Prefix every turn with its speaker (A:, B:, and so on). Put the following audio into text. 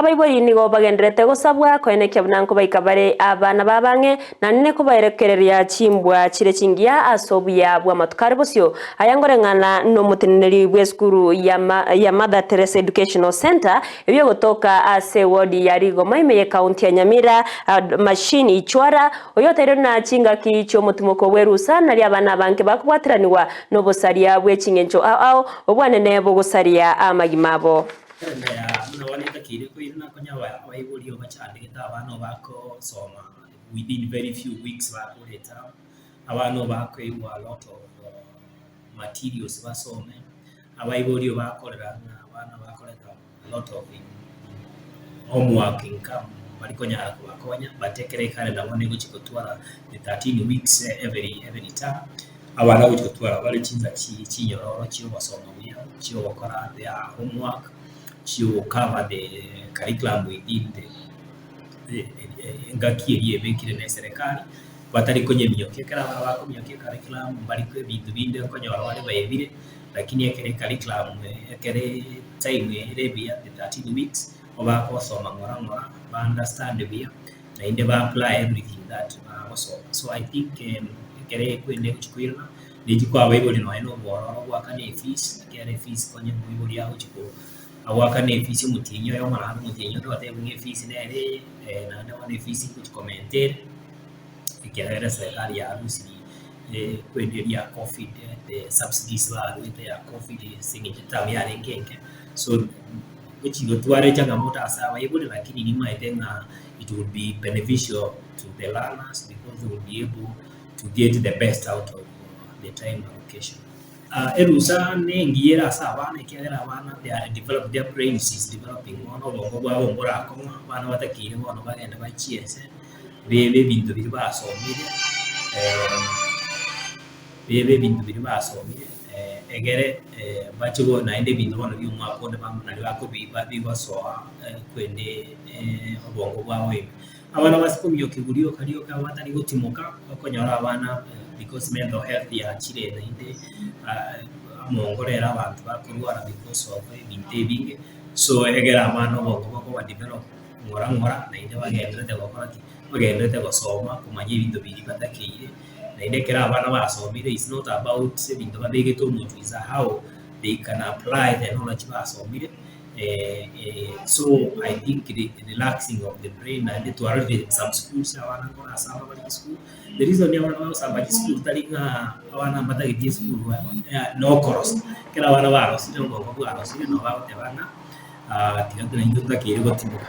A: Abaibori nigo bagendererete gosabwa koenekia buna nkobaika bare abana babo ang'e, naende kobaerekereria chimbwa chire chingiya ase obuya bw'amatuko are bosio. Aya nkoreng'ana nomoteneneri bw'esukuru ya ya Mother Teresa Educational Centre eyio egotoka ase ewodi ya Rigoma ime y'ekaunti ya Nyamira, Machine Ichwara, oyoteire buna chingaki chi'omotimoko bw'erusa nario abana abange bakobwateranigwa nobosaria bwe ching'encho ao ao obwanene bogosaria amagima abo.
B: Enda ya buna bono etakeire koirana konya abaibori obachandegete abana obakosoma within very few weeks bakore eterm, abana obakoigwa a lot of materials basome, abaibori obakorera ng'a abana bakoreta a lot of homework nka mbari konyara kobakonya but ekero ekalenda bono egochi gotwara the 13 weeks every every term, abana gochi gotwara bare chinsa chinyororo chia ogosoma buya, chia ogokora their homework, chia ogocover the curriculum within the engaki eria ebekire na eserekari, batari konyeminyokia. Ekero abana bakominyokia ecurriculum mbari ebinto binde okonyora bare baebire, lakini ekero ecurriculum ekere time ere buya the 13 weeks, bagosoma ng'ora ng'ora, ba understand buya, naende ba apply everything that bagosoma. So I think ekero ekwenda egochi koirana, nechi kwabaibori nonye na obwororo goakana efees, ekiagera efees konya omoibori agochi ko agoakana efees omotienyi oyomo naende omotienyi onde oteba ng'a efees nere eye, naende bono efees ngochi komenta ere, ekiagera eserekari yarusirie ekwenda eria ya covid, the subsidies baruete ya covid ase eng'encho eterm yarenge enke, so gochi gotwara echangamoto ase abaibori lakini nimaete ng'a it will be beneficial to the learners because they will be able to get the best out of the time allocation. Erusa nengiya ere ase abana ekiagera abana they are develop their brains is developing bono obongo bwabo mborakong'a, abana batakeire bono bagende bachiese, bebe ebinto biria basomire bebe ebinto biria basomire egere bache bo naende ebinto bono bia omwaka onde bamanye naria bakobi bigosoa kwende obongo bwabo ime. Abana base kominyokia rioka rioka batari gotimoka, okonyora abana because mental health yachire naende amongo rero abanto bakorwara because of ebinto ebinge, so egere abana obongo bokoba develop ng'ora ng'ora naende bagenderete gokora ki? Bagenderete gosoma komanya ebinto biria batakeire, naende ekero abana basomire is not about ebinto babegete omotwe is how they can apply the knowledge basomire so I think the relaxing of the brain naende twarorire some schools abana nkorasamba bare chisukuru, the reason abana bagosamba chisukuru tari ng'a abana mbatageti esukuru nokorosa, ekero abana barosire obongo bwarosire nabo bagoteba ng'a tiga naintwe totakeire gotimoka.